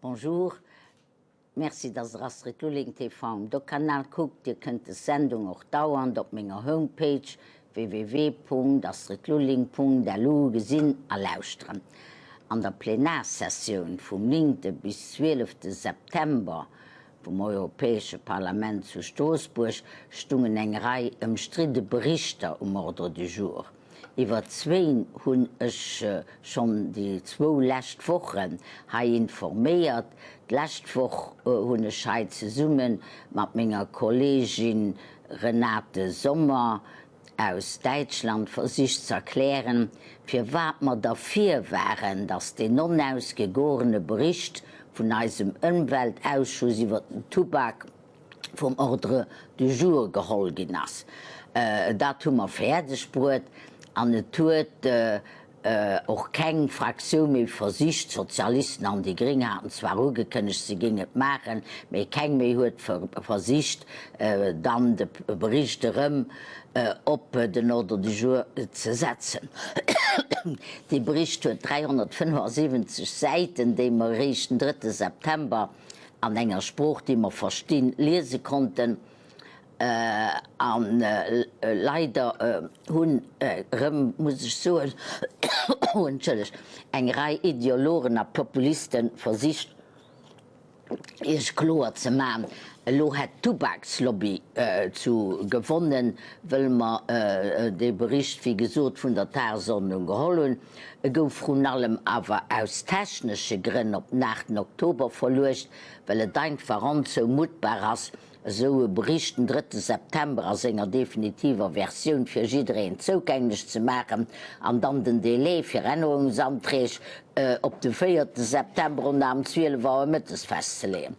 Bonjour, merci dass der Astrid Lulling TV um Doc-Kanal kuckt. Dir kënnt des Sendung och dauernd op menger Homepage www.astridlulling.lu gesinn a lauschteren. An der Plenarsessioun vum 9. bis 12. September vum Europäesche Parlament zu Stroossbuerg stungen eng Rei ëmstridde Berichter um Ordre du jour. Iwwer zwéin hunn ech schonn déi zwou lescht Wochen hei informéiert. D'lescht Woch hunn ech hei zesumme mat menger Kolleegin Renate Sommer aus Däitschland versicht z'erklären, firwat mer derfir waren, datt deen onausgegorene Bericht vun eisem Ëmweltausschuss iwwer den Tubak vum Ordre du jour geholl ginn ass. Dat hu mer fäerdeg bruet an et huet och keng Fraktioun méi versicht, d'Sozialisten an déi Gréng haten zwar ugekënnegt, se géingen et maachen, mee keng méi huet versicht, dann de Bericht erëm op den Ordre du jour ze setzen. Dee Bericht huet 375 Säiten, déi mer eréischt den drëtte September an enger Sprooch, déi mer verstinn, liese konnten. A leider hunn erëm, muss ech soen, entschëllegt, eng Rei Ideologen a Populiste versicht, Iech kloer ze man, elo hätt d'Tubakslobby zu gewonnen, wëll mer dee Bericht, wéi gesot, vun der Tagesordnung geholl hunn. E gouf vrun allem awer aus technesche Grënn op den 8 Oktober verluecht, well et einfach onzoumuttbar ass, esou e Bericht den drëtte September a senger definitiver Versioun fir jiddereen zougänglech ze maachen an dann den Délai fir Ännerungsanträg op de véierte September um 12 Auer mëttes festzeleeën.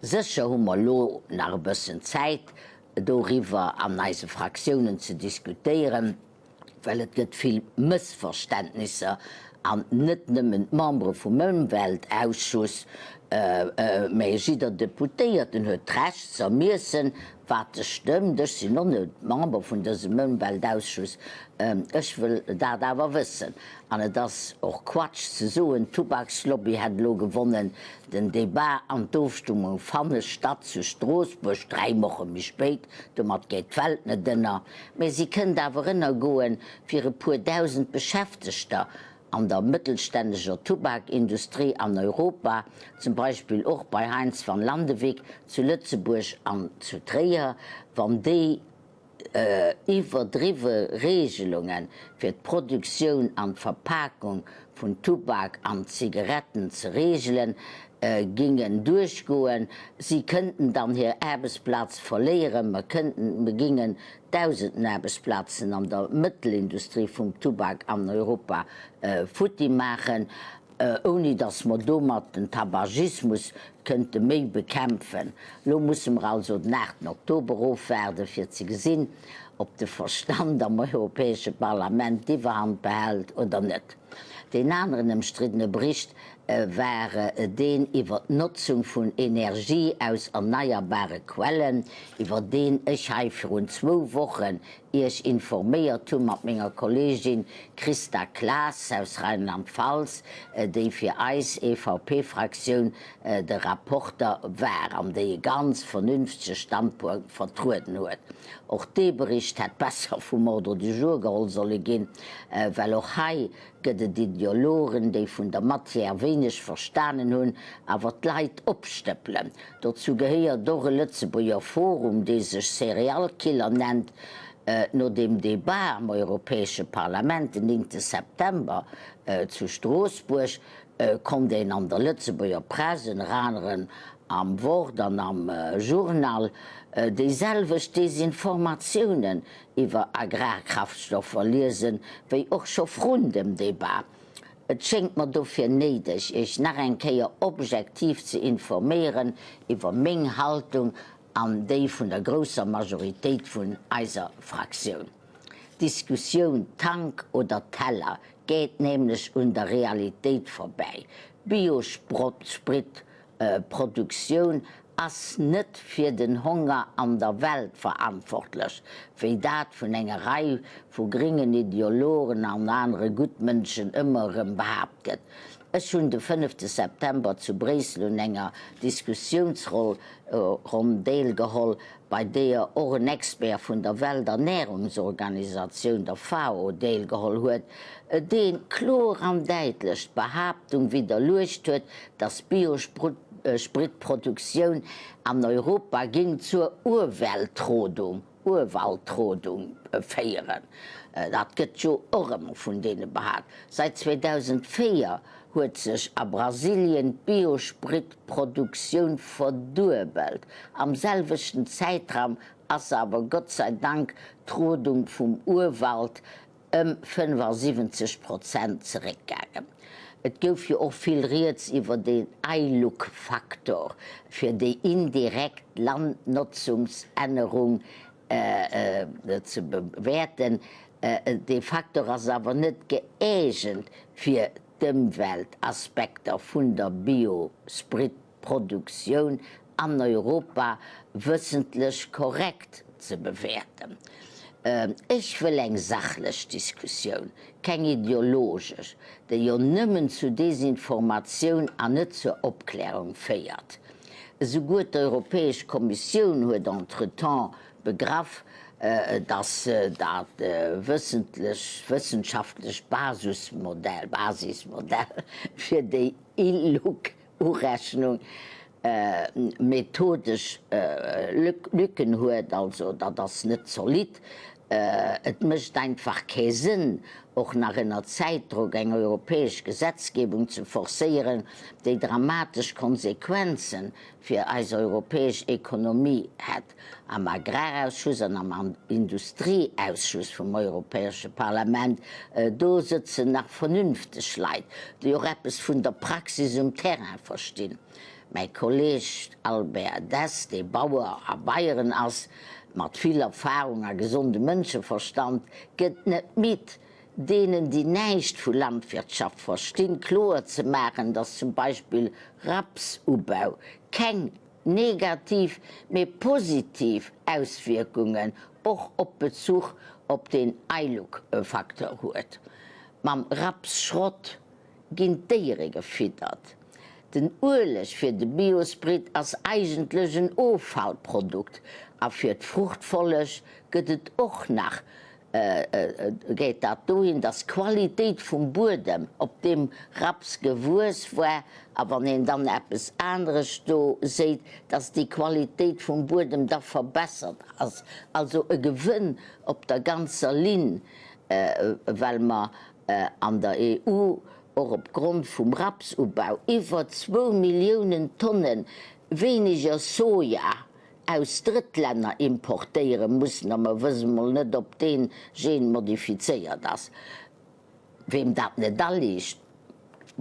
Sécher hu mer elo nach e bëssen Zäit, doriwwer an eise Fraktiounen ze diskutéieren. well et gëtt vill Mëssverständnisser an net nëmmen d'Membere vum Ëmweltausschuss, mä jidder Deputéierten huet d'Recht z'ermiessen, wat e stëmmt. Ech sinn och net Member vun dësem Ëmweltausschuss, ech wëll dat awer wëssen. An et ass och Quatsch ze soen, d'Tubakslobby hätt elo gewonnen. Den Debat an d'Ofstummung fanne statt zu Stroossbuerg, dräi Woche méi spéit. Domat geet d'Welt net ënner. Mä si kënnt awer ënnergoen, fir e puer dausend Beschäftegter an der mëttelstänneger Tubakindustrie an Europa, zum Beispill och bei Heintz van Landewyck zu Lëtzebuerg an zu Tréier, wann déi iwwerdriwwe Regelunge fir d'Produktioun an d'Verpakung vun Tubak an Zigaretten ze reegelen, gingen duerchgoen. Si kënnten dann hir Aarbechtsplaz verléieren. Mer kënnten, mer gingen dausenden Aarbechtsplazen an der Mëttelindustrie vum Tubak an Europa futti maachen, ouni datt mer domat den Tabagismus kënnte méi bekämpfen. Lo musse mer also den 8 Oktober ofwaarden, fir ze gesinn, ob de Verstand am Europäesche Parlament d'Iwwerhand behält oder net. Deen aneren ëmstriddene Bericht war deen iwwer d'Notzung vun Energie aus erneierbare Quellen, iwwer deen ech hei virun zwou Wochen Iech informéiert hu mat menger Kolleegin Christa Klaas aus Rheinland-Pfalz, déi fir eis EVP-Fraktioun de Rapporter war an déi e ganz vernünftege Standpunkt vertrueden huet. Och dee Bericht hätt besser vum Ordre du jour geholl solle ginn, well och hei gëtt et Ideologen, déi vun der Matière wéineg verstanen hunn, awer d'Leit opstëppelen. Dozou gehéiert och e Lëtzebuerger Forum, dee sech Serialkiller nennt. No dem Debat am Europäesche Parlament den 9 September zu Stroossbuerg konnt een an der Lëtzebuerger Press, ënner anerem am Wort an am Journal, déi selwecht Desinformatiounen iwwer Agrarkraftstoffer liesen, wéi och scho vrun dem Debat. Et schéngt mer dofir néideg, Iech nach eng Kéier objektiv ze informéieren iwwer meng Haltung an déi vun der grousser Majoritéit vun eiser Fraktioun. D'Diskussioun Tank oder Teller geet nämlech un der Realitéit vorbäi. Biosprit Produktioun ass net fir den Honger an der Welt verantwortlech, wéi dat vun enger Rei vu gringen Ideologen an anere Guttmënschen ëmmer erëm behaapt gëtt. Ech hunn de fënnefte September zu Bréissel un enger Diskussiounsronn deelgeholl, bei deeër och en Expert vun der Welternährungsorganisatioun, der FAO, deelgeholl huet, dee kloer an däitlech d'Behaaptung widderluecht huet, dass d'Biospritproduktioun an Europa géing zur Urweltrodung Urwaldrodung féieren. Dat gëtt jo och ëmmer vun deene behaapt. Säit 2004 huet sech a Brasilien d'Biospritproduktioun verduebelt. Am selwechten Zäitraum ass awer Gott sei Dank d'Rodung vum Urwald ëm 75 Prozent zeréckgaangen. Et gouf jo och vill rieds iwwer den ILUC-Faktor, fir déi indirekt Landnotzungsännerung ze bewäerten. Dee Faktor ass awer net gëeegent, fir d'Ëmweltaspekter vun der Biosprit Produktioun an Europa wëssentlech korrekt ze bewäerten. Ech wëll eng sachlech Diskussioun, keng ideologesch, déi jo nëmmen zu Desinformatioun an net zur Opklärung féiert. Esouguer d'Europäesch Kommissioun huet entretemps begraff, datt dat wëssentlech wëssenschaftlech Basusmodell, Basismodell fir déi ILUC Urechnung methodesch Lücken huet, also dat ass net zolidd. Et mécht einfach kee Sënn, och nach ënner Zäitdrock eng europäesch Gesetzgebung ze forcéieren, déi dramatesch Konsequenze fir eis europäesch Ekonomie hätt. Am Agrarausschuss an am Industrieausschuss vum Europäesche Parlament, do sëtzen nach vernünfteg Leit, déi och eppes vun der Praxis um Terrain verstinn. Mäi Kolleg Albert Dess, dee Bauer a Bayern ass, mat vill Erfahrung a gesondem Mënscheverstand, gëtt net midd, deenen, déi näischt vu Landwirtschaft verstinn, kloer ze maachen, datt zum Beispill Rapsubau keng negativ, mee positiv Auswierkungen och op Bezuch op den ILUC-Facteur huet. Mam Rapsschrott ginn d'Déiere gefiddert. Den Ueleg fir de Biosprit ass eigentlech en Offallprodukt a fir d'Fruchtfolleg gëtt et och nach Geet dat dohin, dass d'Qualitéit vum Buedem, op deem Raps gewuess war, a wann een dann eppes aneresch do séit, dass déi Qualitéit vum Buedem da verbessert ass, also e Gewënn op der ganzer Linn, well mer an der EU och op Grond vum Rapsubau iwwer zwou Milliounen Tonne wéiniger Soja aus Drëttlänner importéiere mussen a mer wësse mol net, ob dee genmodifizéiert ass. Weem dat net aliicht,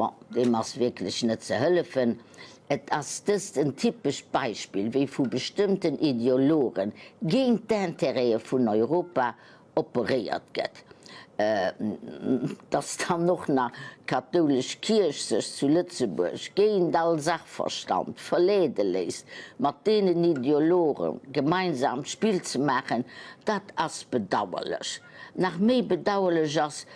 bon, deem ass wierklech net ze hëllefen. Et ass dëst en typescht Beispill, wéi vu bestëmmten Ideologen géint d'Intérêtë vun Europa operéiert gëtt, dass dann och nach d'kathoulesch Kierch sech zu Lëtzebuerg géint all Sachverstand verleede léisst, mat deenen Ideologe gemeinsam d'Spill ze maachen, dat ass bedauerlech. Nach méi bedauerlech ass,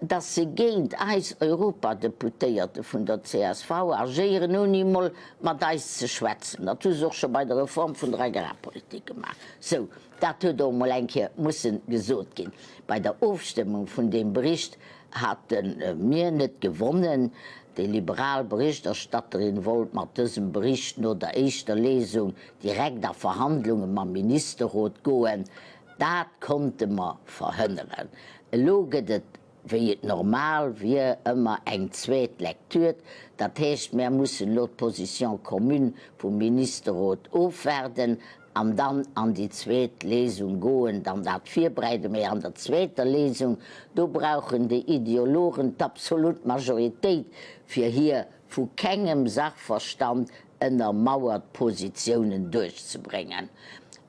dass se géint eis Europadeputéierte vun der csv agéieren, ouni emol mat eis ze schwätzen. Dat hu se och scho bei der Reform vun der Agrarpolitik gemaach. Sou. Dat huet och emol eng Kéier mussen gesot ginn. Bei der Ofstëmmung vun deem Bericht hate mir net gewonnen. Déi liberal Berichterstatterin wollt mat dësem Bericht no der éischter Lesung direkt a Verhandlunge mam Ministerrot goen. Dat konnte mer verhënneren. Elo gëtt et, wéi et normal wier, ëmmer eng zweet Lecture. Dat heescht, mär mussen elo d'Position commune vum Ministerrot ofwaarden an dann an déi zweet Lesung goen, dann dat virbereiden, mä an der zweeter Lesung, do brauchen déi Ideologen d'absolut Majoritéit, fir hir vu kengem Sachverstand ënnermauert Positiounen duerchzebréngen.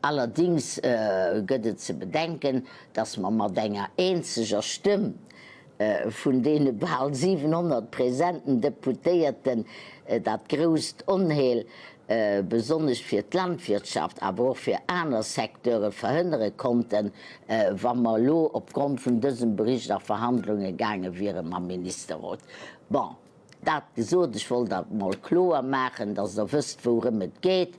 Allerdings gëtt et ze bedenken, datt mer mat enger eenzeger Stëmm vun deene bal 700 presenten Deputéierten dat grousst Onheel, besonnesch fir d'Landwirtschaft, awer och fir aner Secteure verhënnere konnten, wa mer elo opgrond vun dësem Bericht a Verhandlunge gaange wiere mam Ministerrot. Bon. Dat gesot, ech wollt dat emol kloer maachen, dass Der wësst, wourëm et geet.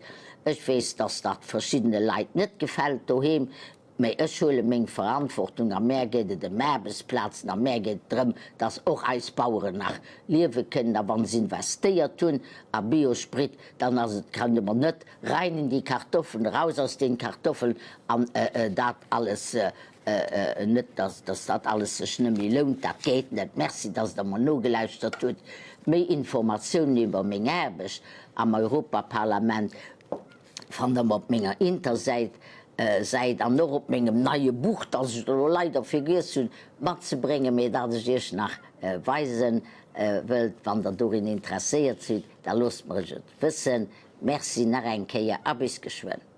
Ech weess, dass dat verschiddene Leit net gefält doheem, mä ech huele meng Verantwortung a mär geet et ëm Aarbechtsplazen a mär geet et drëm, dass och eis Baueren nach liewe kënnen. A wa se investéiert hunn a Biosprit, dann ass et, kann mer net rein in die Kartoffeln, raus aus den Kartoffeln an dat alles Net, dass dat alles sech net méi lount, dat geet net. Merci, dass Der mer nogelauschtert hutt. Méi Informatiounen iwwer meng Aarbecht am Europaparlament fannt Der op menger Intersäit Säit an och op mengem neie Buch, dat ech elo leider vergiess hunn matzebréngen, mee dat ech Iech nach weise wëllt. Wann Der dorin interesséiert sidd, da loosst mer et wëssen. Merci nach eng Kéier a bis geschwënn.